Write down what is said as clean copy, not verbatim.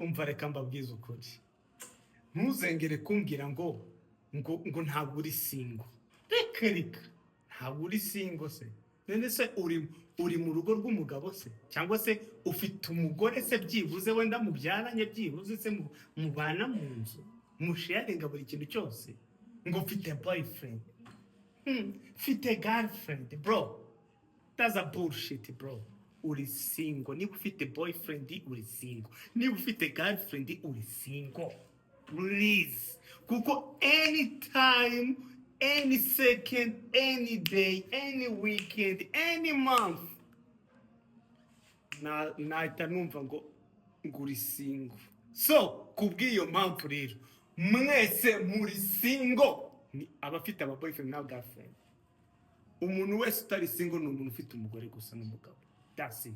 Umva, reka mbabwize ukuri, ntuzengere kumbwira ngo ntabwo uri single. Reka reka, ntabwo uri single se? None se uri mu rugo rw'umugabo se, cyangwa se ufite umugore se byibuze, wenda mubyaranye byibuze se, mubana mu nzu, musharinga buri kintu cyose, ngo mfite boyfriend, mfite girlfriend? Bro, that's a bullshit, bro. Uri single. Niba ufite boyfriend, uri single. Niba ufite girlfriend, uri single, please, kuko anytime, any second, any day, any weekend, any month, nahita numva ngo uri single. So kubw'iyo mpamvu rero, mwese muri single. Ni abafite aba boyfriend na girlfriend. Umuntu wese utari single ni umuntu ufite umugore gusa n'umugabo. That's it.